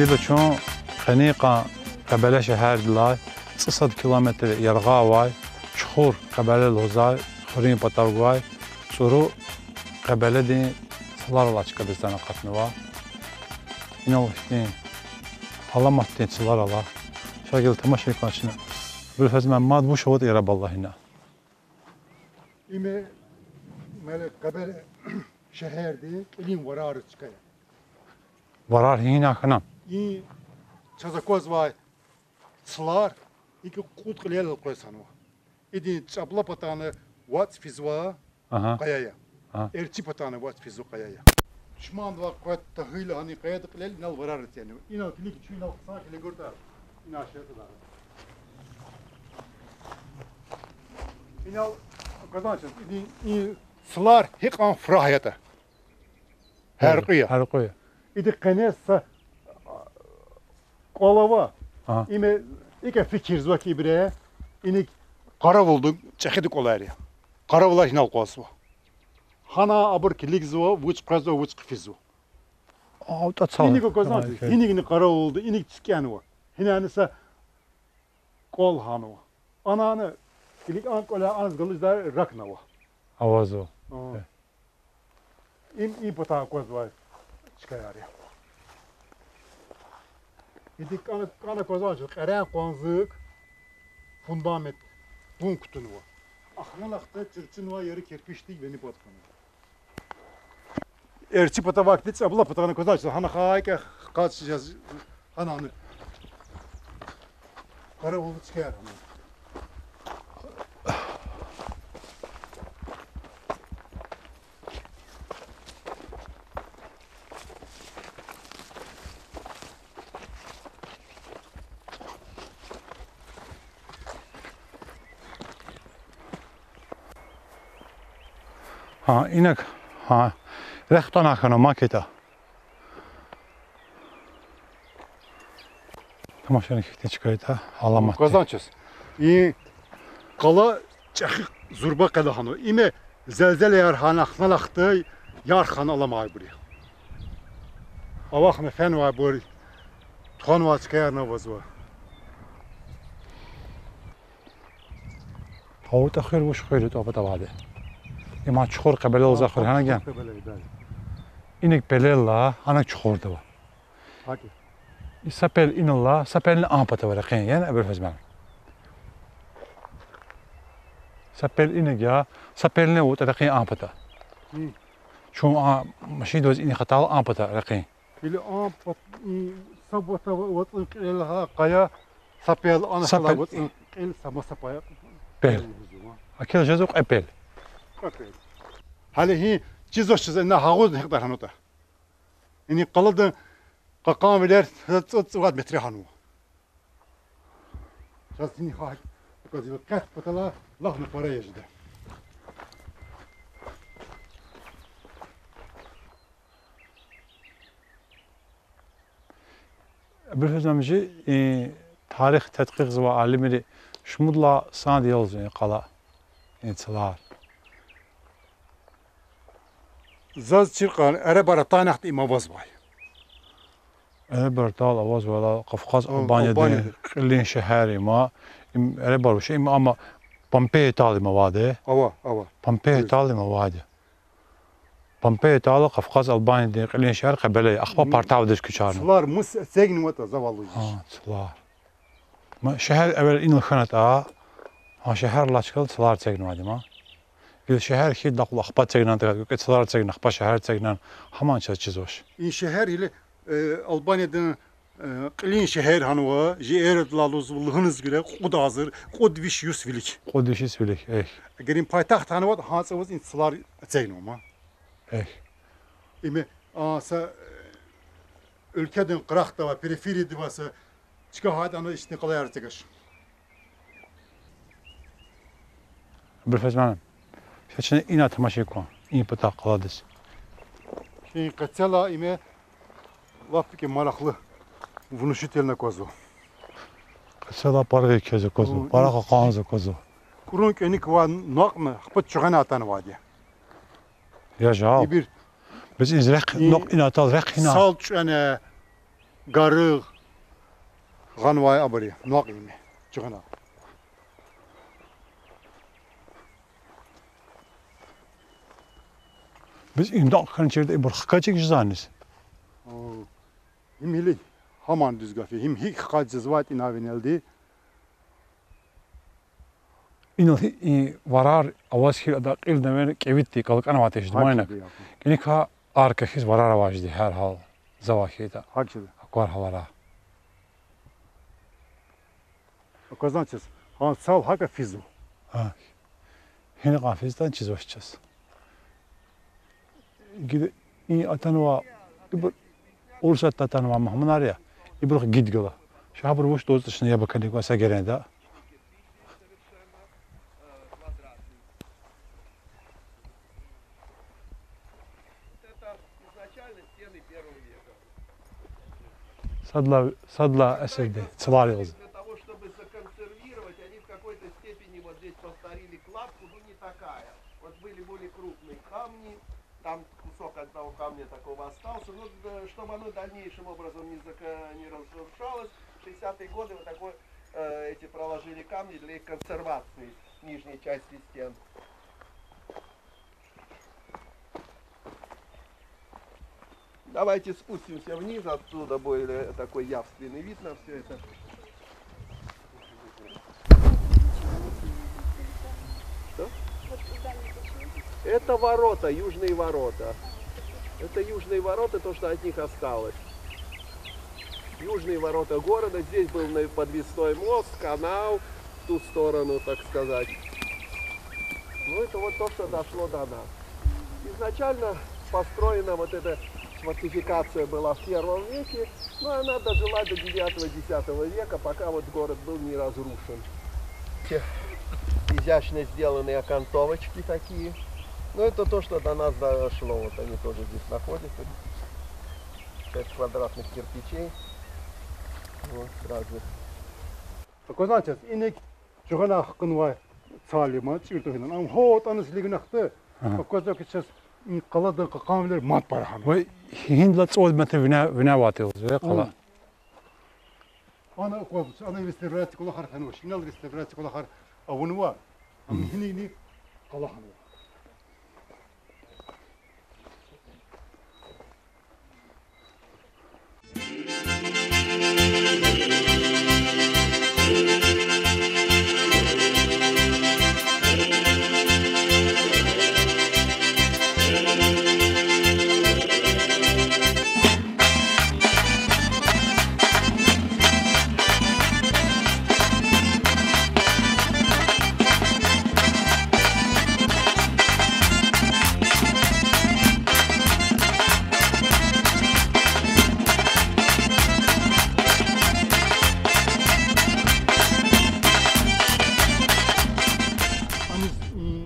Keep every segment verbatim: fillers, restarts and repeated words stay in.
Гила чун къенин къан Къебеле шегьердилай цӀусад километр яргъа авай Чухур Къебеле лугьузвай хуьруьн патав гвай ЦӀуру Къебеледин цлар алай чкадиз атана акъатнава. Инал ихьтин аламатдин цлар ала. Ша гила тамаша кӀанзава чна. Абулфез, мад вуч аватӀа яраб ала гьина? Им, мел, Къебеле шегьердин кьилин варар чка я. Варар гьина хьана? И чаз аквазвай цлар икӀ кьуд кьилел къвез хьанва. Идин чӀаблапатани вацӀ физва, агьа, къая я. Агьа. ЭрчӀи патани вацӀ физва, къая я. Душмандивай къвед тагьайла гьана и къаядин кьилел инал варар эцигнава. Инал килиг, чун инал хъсан килигуртӀа, инал шеятӀа дагъа. Инал, квез чаз, идин и цлар гьикьван фрагь ятӀа. Гьяркьуь я. Гьяркьуь я. Идан къене са кӀвал ава. Агьа. Им икӀ фикирзава хьи, ибуру иник къаравулдин чӀехиди кӀвалар я. Къаравулар гьинал акъвазва. Гьана абур килигзава, вуч къвезва, вуч хъфизва. АтӀа цал. Иник аквазвач, тамам, иникни къаравулда, иник цуькӀвенва. Гьинани са кӀвал гьанва. Анани илик а кӀвале анз галаз ракӀнава. Авазва. А. Э. Им, им патай аквазвай чкаяр я. Идан кӀан, кӀан аквазвач, кьерен къванцик фундамент, бун кутунва. Ахналахда чуьрчунвай яру керпичдик вини пад хьанва. ЭрчӀи патавайди, чӀаблапатани аквазвач, гьана хайи кӀвалах къачиз жез, гьанани къаравулдин чкаяр гьана. Гьа, инаг, гьа, рехъ тӀана хьана макета. Тамашани хьтин чка ятӀа, аламат. Квез чаз. И къала чӀехи зурба къела хьанва. Им зелзелаяр гьана, ахналахда ярх хьана аламайбур я. Авахьна фенвайбур, тухванвай чкаярни авазва. АвутӀа хуьр вуч хуьр ятӀа, абур авайди? Им Чухур Къебеле лугьузвай хуьр, гьана гьа, гена? Чухур Къебеле, да. Инаг пелел ала, гьанаг чухурда ава. Гьакӏ я. И са пел инал ала, са пелни а пата ава рекьин, яни, Абулфез муаллим? Са пел инаг я, са пелни авутӀа рекьин а пата. Гьи. Чун а машиндаваз инихъ атайла а пата рекьин. Или а пат-, и са пата ва-, вацӀун кьилел гьа къая, са пел ана са хала пел вацӀун кьил, са маса пая пел. Пел гузва. Акел жезва кьве пел. Кьве пел. Гьали гьи чизвач, чиз ина гьагъузни гьикьван хьанватӀа. Ина къаладин кьакьанвилер цӀуд-цӀувад метр хьанва. Чаз ина гьа-, гьакӀ квез къет патала лагьна пара я жеда. Абулфез муаллим, и тарих тадкъикъзавай алимри шумудла санди я лугьузва и къала, и цлар? Заз чир кьван, арабар атанвай вахтунда им авазвай. Арабар атайла авазвайла Кавказ Албаниядин кьилин шегьер им я. Им арабар вуч я, им амма Помпея атайла им авайди. Ава, ава. Помпея атайла им авайди. Помпея атайла Кавказ Албаниядин кьилин шегьер Къебеле я. Ахпа партавдиз куьчерна. Цлар мус эцигнаватӀа завалуй. Гьа, цлар. Ма шегьер эвел инал хьанатӀа, гьа шегьер алачирла цлар эцигнавайди ма. Гила шегьер хьайидалай кьулухъ ахпа эцигнаватӀа, кьве цлар эцигна, ахпа шегьер эцигна, гьаман чаз чизвач. И шегьер гила, э, Албаниядин, э, кьилин шегьер хьанва, жи эрадилай лугьуз, лугьуниз гуьре кьуд агъзур, кьуд виш йис вилик. Кьуд виш йис вилик, эхь. Эгер им пайтахт хьанватӀа, гьа цавуз и цлар эцигнава ма. Эхь. Им, а, са, э, уьлкведин къарагъда ва периферияда ва са чка гьатӀана ишни къалаяр эцигнач. Абулфез муаллим, ша чна ина тамаша кван, и патай къаладиз. Ша и къецелай им лап икӀ марахлу, внушительно аквазва. Къецелай пара квез аквазва, пара кьакьанзава аквазва. КӀурун кӀаник квай накьв ахпа чуьгъвена атанвайди я. Я жал. Ибур. Бес из рехъ, накьв ина атал рехъ ина. Сал чуьне, гаригъ гъанвай абур я, накьв им я, чуьгъвена. Бес и накьв хьана чирда ибур хкаж жезвани? О, им гьили гьаман дуьз гаф я. Им гьикӀ хкаж жезватӀа ина винелди. Инал гьи-, и варар аваз хьайила ада кьил димир кӀевитӀди кӀалкӀанвай тежди майна. КӀаникай арка хьиз варар авай жеди гьар гьал завай хьайитӀа. Аквар гьалара. Аквазвани чаз, гьа сал гьакӀа физва. Гьа. Гьина кьван физватӀани чизвач чаз. Гила и атанвай, ибур Урусатдай атанвай мугьманар я, ибурухъ гид гала. Ша гьабур вуч лугьуз тушни яб акализ кӀан са геренда. Садлагьай, садлагьай асирда цлар яз. Для того, чтобы законсервировать, они в какой-то степени вот здесь повторили кладку, но не такая. Вот были более крупные камни, там кусок одного камня такого остался, но, э, чтобы оно дальнейшим образом не зака-, не разрушалось, в шестидесятые годы вот такой, э, эти проложили камни для их консервации нижней части стен. Давайте спустимся вниз, оттуда более такой явственный вид на всё это. Что? Это ворота, южные ворота. Это южные ворота, то, что от них осталось. Южные ворота города. Здесь был на-, подвесной мост, канал в ту сторону, так сказать. Ну, это вот то, что дошло до нас. Изначально построена вот эта фортификация была в первом веке, но она дожила до девятого-десятого века, пока вот город был не разрушен. Те изящно сделанные окантовочки такие. Ну, это то, что до нас дошло. Вот они тоже здесь находятся. Часть квадратных кирпичей. Вот, разных. Аквазвани чаз, иник чуьгъвена хканвай цал я ма, чӀир тӀуьна. Ам гьа тӀаниз лигнахда, аквазва хьи чаз, и къаладин кьакьанвилер мад пара хьана. Вай, гьиндилай цӀуд метр вине, вине авайди я къала. Ана аквазва, ана реставрация кӀвалахар хьанва, инал реставрация кӀвалахар авунва, ам гьинини къала хьанва. Аниз, и,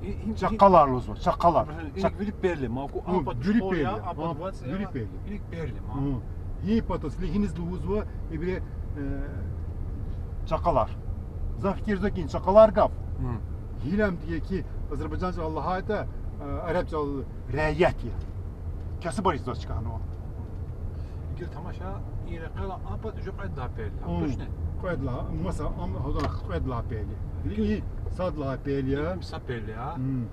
и, и, чакъалар лугьузва, чакъалар. Чак- Вири перле, ма ку, гьа, а пат вири перле, а пат вацӀ, вири перле. Вири перле, ма. Гьи патаз, гьиниз лугьузва, ибур, э, чакъалар. За фикирзава хьи, чакъалар гаф. Гьилам диге хьи, азербайжанци лагьайтӀа, Э, араб чӀал раят я. Кесибар ийизвай чка хьанва. Игил тамаша, и рекьелай а пад жу кьвед лагьай пел я. Гьм. Тушни? Кьвед лагьай, маса ам гьадан кьвед лагьай пел я. И сад лагьай пел я. Са пел я. Гьм.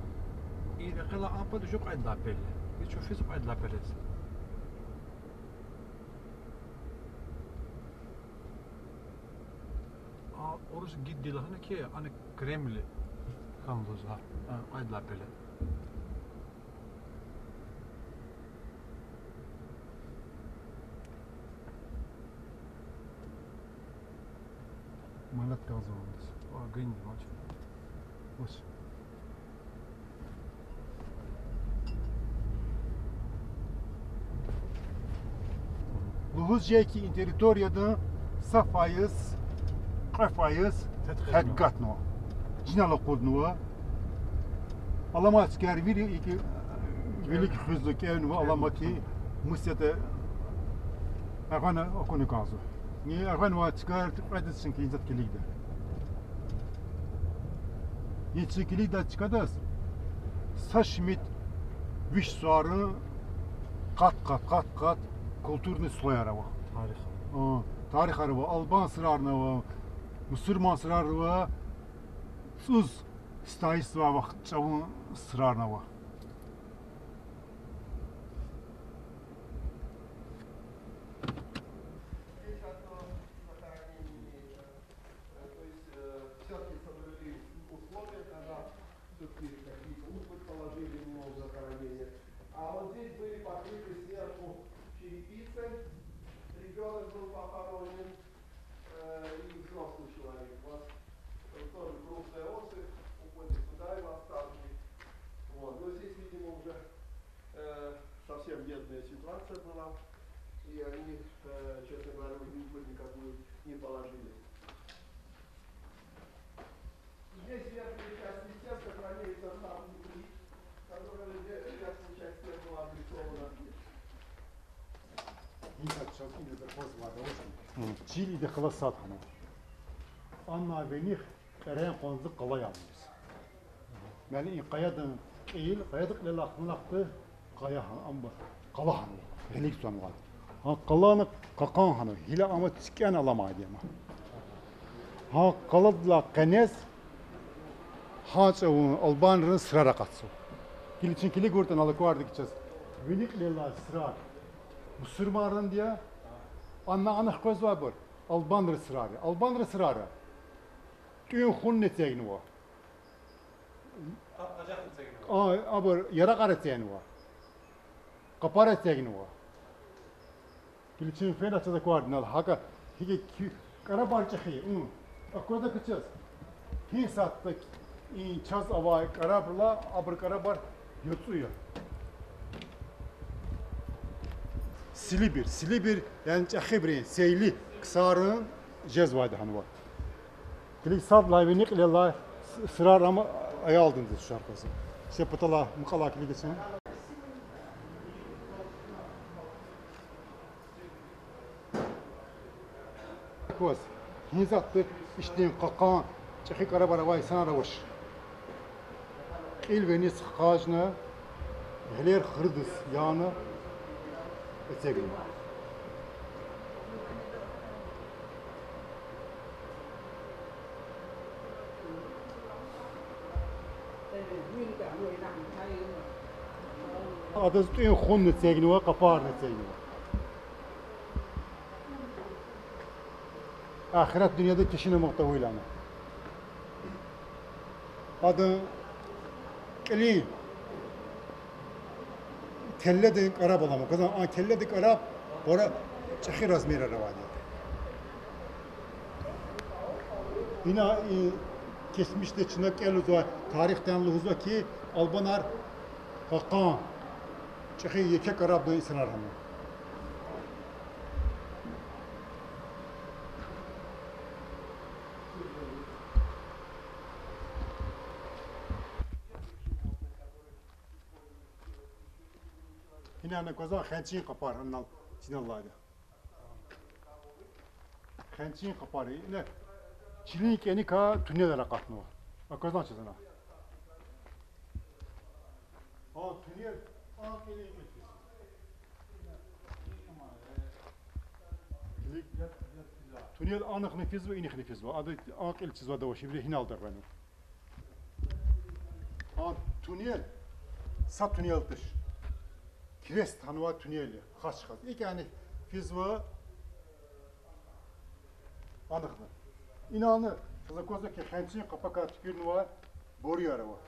И рекьелай а пад жу кьвед лагьай пел я. И чун физ кьвед лагьай пелез. А, урус гид лагьана хьи, ана Кремль хьана лугьузва, а, кьвед лагьай пеле. Манат кӀанзава вундиз. А, гинди мач. Вуч? Лугьуз жеда хьи, и территорияда са файиз, кьве файиз тедкъигатнава. Тедкъигатнава. Чинал акъуднава. Аламат чкаяр вири икӀ вилик хуьзва, кӀевнава, аламат хьи, мус ятӀа эгъана акуна кӀанзава. Ни эгъанвай чкаяр кьведаз чна килигда. Ни чна килигдай чкадаз са шумуд виш суварин къат-къат, къат-къат культурный слояр ава. Тарих. А, тарихар ава, албан сурарни ава, мусурман сурарни ава, цӀуз стайсвай вахт чӀавун сурарни ава. Здесь одно захоронение имеется. Э, то есть, э, всё-таки соблюли условия, когда всё-таки какие-то, ну, предположили, ну, захоронения. А вот здесь были покрыты сверху черепицей, ребёнок был похоронен, э, и взрослый человек. Вот, э, тоже грустная особь, уходит сюда, его оставили. Вот, но здесь, видимо, уже, э, совсем бедная ситуация была, и они, э, честно говоря, уже никакую не положили. Здесь верхняя часть стен сохранилась одна внутри, которая ве-, верхняя часть стен была обрисована. Инсаф чаз ина за кваз вада вушни. Гьи. Чил ида хала сад хьана. Анна виних кьерен къванци къала янмиз. Мани и къаядан кьил, къаяда кьилелай хнахъди къая хьана, амма къала хьанва, гъилик цанвай. Гьа къалани къакъан хьана, гила ама цикӀен аламайди я ама. Гьа къаладилай къенез гьа чӀавун албанрин сурар акъатзава. Гила чин килигуртӀани, алаквардик чаз, вини кьилелай сурар мусурманринди я, анна анихъ къвезвайбур албанрин сурар я. Албанрин сурар я. ТӀуьн-хунни эцигнава. А, абур яракьар эцигнава. Къапар эцигнава. Гила чин фена чаз акварда инал, гьакӀа, гьикӀ кӀарабар чӀехи, ун. Аквада куь чаз. Гьи сятда и чаз авай кӀарабрилай абурун кӀарабар яцӀу я. Силибир, силибир, яни чӀехибурун сейли ксарин жезвайди хьанва. Килиг, сад лагьай вини кьилелай с-, сурар ама аялдинди тушар къвезва. Се паталай мукьвалай килигичин. Кваз, гьи затӀ тир ихьтин къакъан, чӀехи кӀарабар авай инсанар авач. Кьил виниз хкажна, гъилер хурудиз яна эцигна. Адаз тӀуьн-хунни эцигнава, къапарни эцигнава. Ахират дуьньяда кешинамай тавуна. Адан кьилин телледин кӀараб алама. Казан а телледин кӀараб пара чӀехи размерар авайди. Ина, и, кесмишда чна кӀелзавай тарихда лугьузва хьи, албанар къакъан, чӀехи еке кӀарабдин инсанар хьана. Ина ана квазан хенчин къапар анал чиналлайди. Хенчин къапар ина чилин кӀаникай туннелар акъатнава. Аквазан чаз ана. Туннел анихъни физва, инихъни физва. Ада анкъил чизвайди авач, ибуру гьиналди гъенва. А туннел, са туннел туш. Крест гьанва туннел я, хачхаз. ИкӀ яни физва анихъни. Инал чаз аквазва хьи, хенцин къапакай туькӀуьрнавай боруяр ава.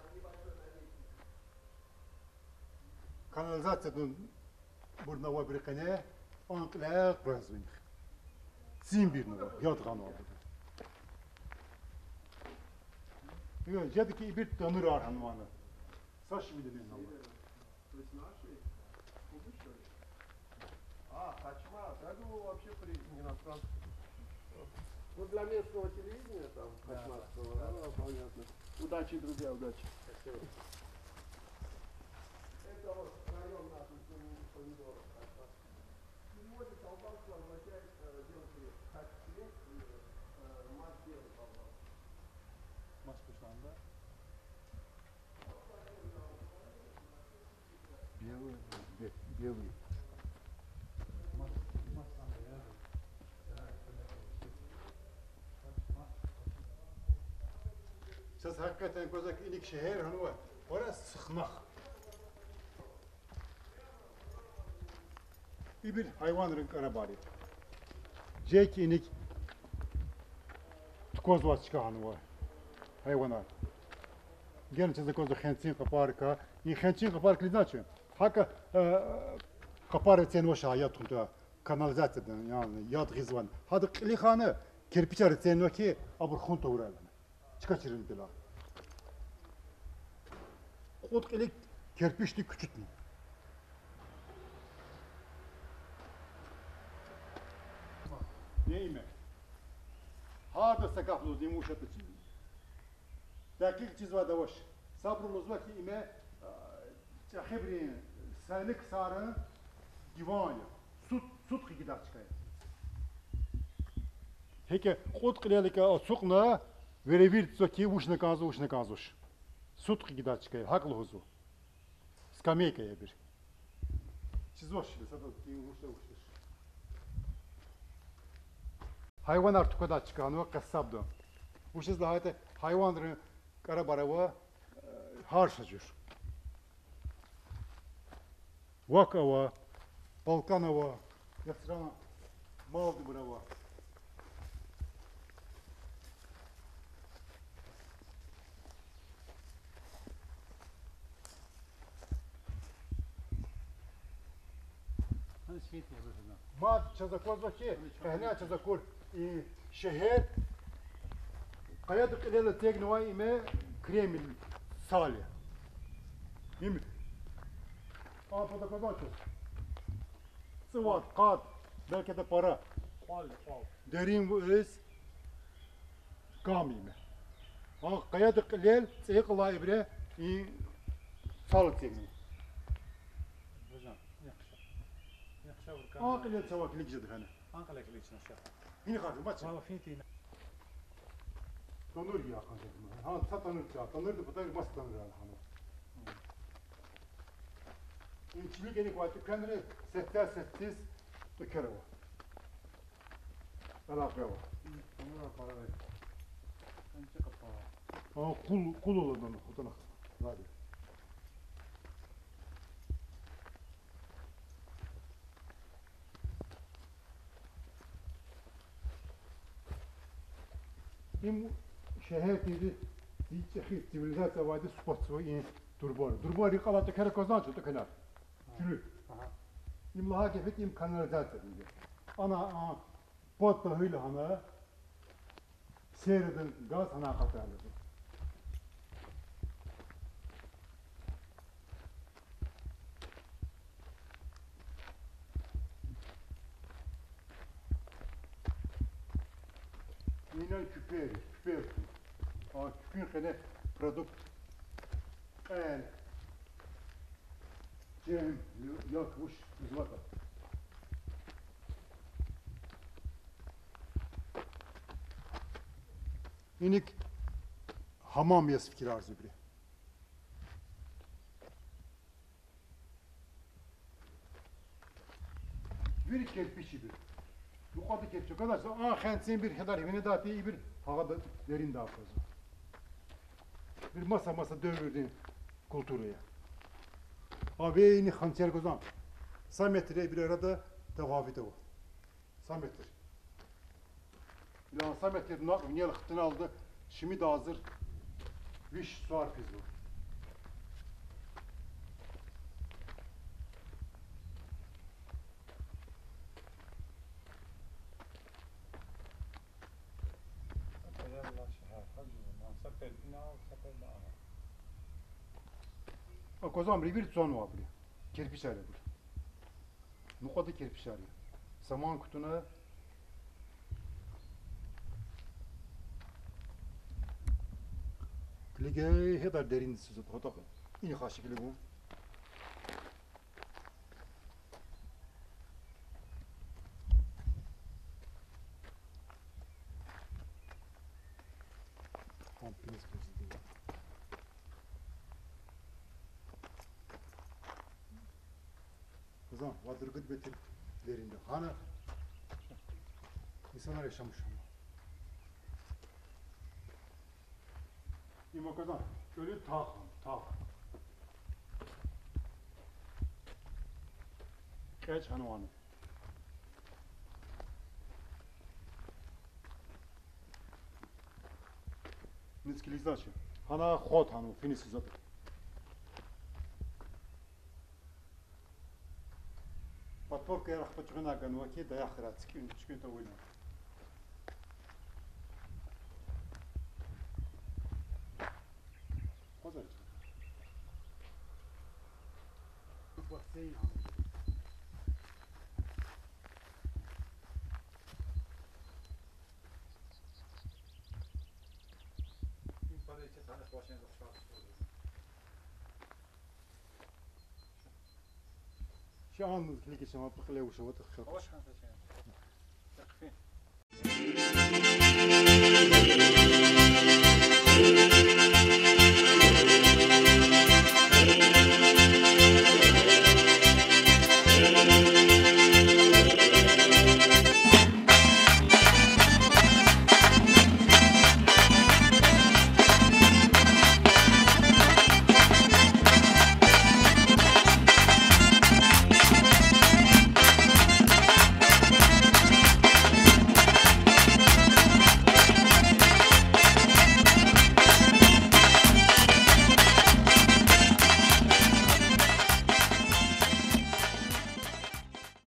Канализациядин бурни авайбурун къене анкьиляй къвезва инихъ. Цин бирнава, яд гъанва абуру. Жеда хьи, ибур танурар гьанвани. Са шумуд лагьана. То есть наши? Кубы, что ли? А, Хачмаз. Я думал, вообще при иностранцах. Ну, для местного телевидения там, да, Хачмазского. Да, да. А, понятно. Удачи, друзья, удачи. Спасибо. Это вот район наших помидоров, Хачмаз. В переводе с албанского означает, э, белый крест. Хачкрест, э, мать белый по-албански. Мас кушанда. Белый, бе-, белый. Чаз гьакъикъатдани гваз ак иник шегьер гьанва, пара сихмах. Ибур гьайванрин кӀарабар я. Жеки иник тукӀвазвай чка гьанва гьайванар. Гена чаз аквазва хенцин къапарикай. И хенцин къапарик лизначи? ГьакӀа, э, къапар эцигнавач яд тухунтӀа, канализациядин, яни яд гъизвани. Гьада кьилихъ ана керпичар эцигнава хьи, абур хун тавурай лагьана. Чка чирун пила. Кьуд кьили керпичди кучутна. Не име? Гьарда са гаф лугьуз, им вуч ятӀа чи-, дакъикь чизвайди авач. Сабуру лугьузва хьи, име, а, чӀехибурун, сайлик ксарин диван я. Суд, суд хъигидай чка я. ГьикӀ кьуд кьилел икӀ ацукьна, веревирдзава хьи, вучна кӀанзава, вучна кӀанзавач. Суд хъигидай чка я, гьакӀ лугьузва. Скамейка я ибур. Чизвач, сада ким вуч я, вуч туш. Гьайванар тукӀвадай чка гьанва, къассабдин. Вучиз лагьайтӀа гьайванрин кӀарабар ава, э, гьар са жуьре. Вак ава, балкӀан ава, яхцӀурни малдибур ава. Мад чаз аквазва хьи, къегьне чаз акур, и шегьер къаядин кьилел эцигнавай име Кремль сал я. Им а пад аквазвани чаз? ЦӀувад, къад, белки адан пара. Кьвал, кьвал. Деринвиз кам я име. А къаядин кьилел цӀийи кьилелай ибуру и сал эцигнава. Бажан, яхша. Яхша вур кам. А кьилел цавай килиг жеда хьана. А кьилел килиг чна ша. Гьина хьана, бача. Ва фин тийна. Танур я хьана жеда. Гьа, са танур ча, танурдин патав маса танур я хьана. И чилик гьина квай тӀеквенри сифте-сифтиз тӀеквер ава. Алакъа ава. Танур пара. Анчи къапа. А, къул, къул аладан хутанахъ. Гьади. Им шегьердиз, зи чӀехи цивилизация авайди сукъвацва и турбар. Турбар рикӀ алай тӀеквер аквазвани чун, тӀеквенар? Чуьнуьх. Ага. Им лагьай гепи, им канализация я. Ана, а, пад тагьуьл гьана, серадин газ гьана акъатайла. Ина куьпер, куьпер. А куьпуьн къене продукт, кьел, чем, як вуч гузватӀа. Иник гьамам яз фикирарзава ибуру. Бир керпич ибур. Мукьвада керпич. Квадарса а хенцин бир хедар винедатӀи ибур гьагъада деринда аквазва. Бир маса-маса девирдин культура я. Авейни ханцер гузан. Са метр ибур арада таваф ава. Са метр. Илан са метр накь винел хтуналда шимида азир виш сувар физва. Аквазва, ибур цванва абуру. Керпичар я абур. Мукьвада керпичар я. Саман кутуна. Килиг, гьедар дерин сизат гьатахъ. Ин хаши килигун. Гьам пинис квез дила. Квазан, вад-ругуд метр деринда. Гьана инсанар яшамиш хьана. Им, квазан, чӀуру тагъ, тагъ. Кьеч гьанвани. Низ килигзавач. Гьана хва гьана финис затӀ. Подпоркаяр ахпа чуьгъуьна ганва хьи, даях хьурай, цикӀуьн, цикӀуьн тавуна. Квазар. Ши ан килигиз, ама пехиле вуша ватӀа хкатӀ. Авач хьанса чен. Якъфин.